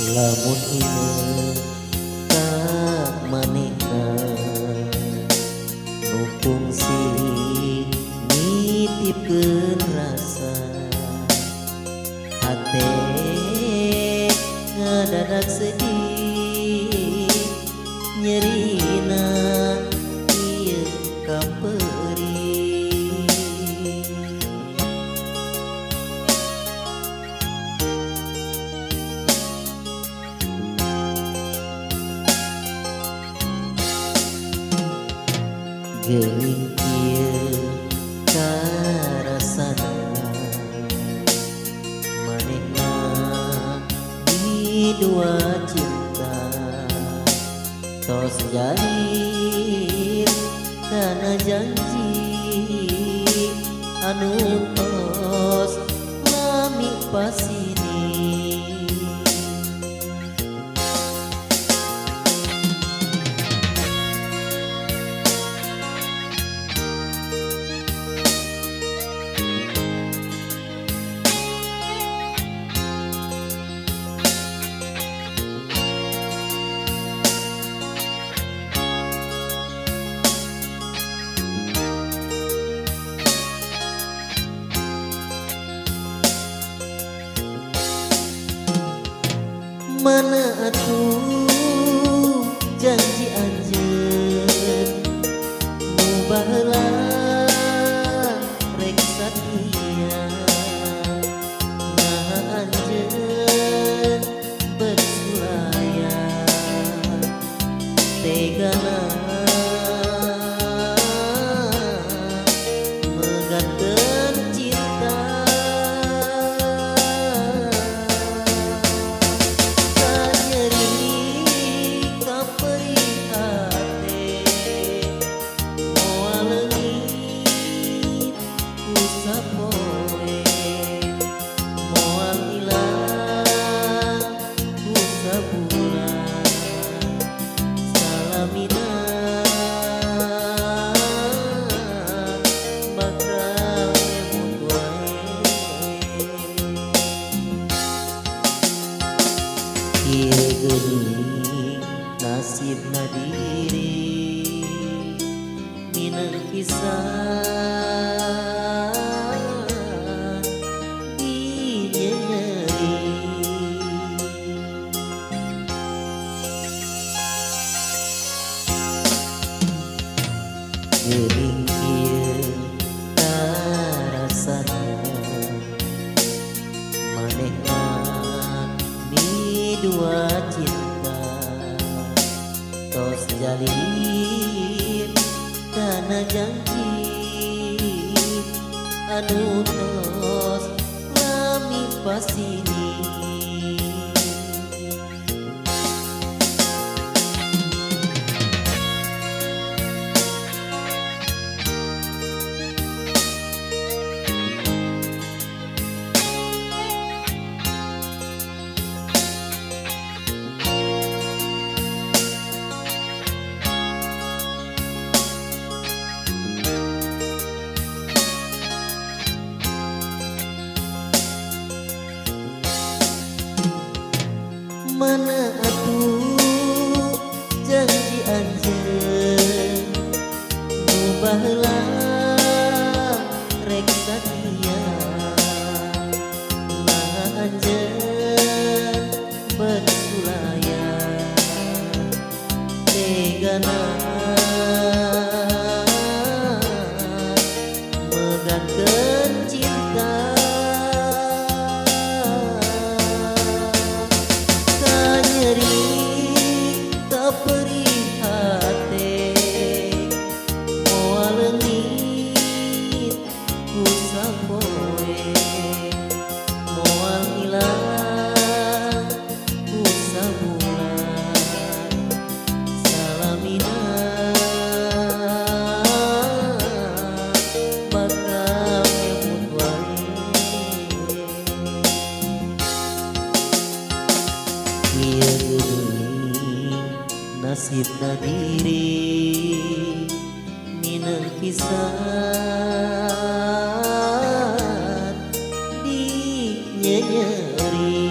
Lamun inget ka manehna nu kungsi nitipkeun rasa hate ngadadak sedih nyerina ieu kaperih. Geuning kieu karasana manehna di dua cinta tos jalin kana janji anu tos lami pasini. Mana atuh janji anjeun nu baheula rek satia, naha anjeun bersulaya tegana megatkeun cinta. Ieu geuning nasibna diri mineng pisan dinyenyeri. Geuning kieu karasana manehna dua cinta tos jalin kana janji anu tos lami pasini. Mana atuh janji anjeun nu baheula rek satia, naha anjeun bersulaya tegana megatkeun cinta. Nasibna diri mineng pisan di nyenyeri.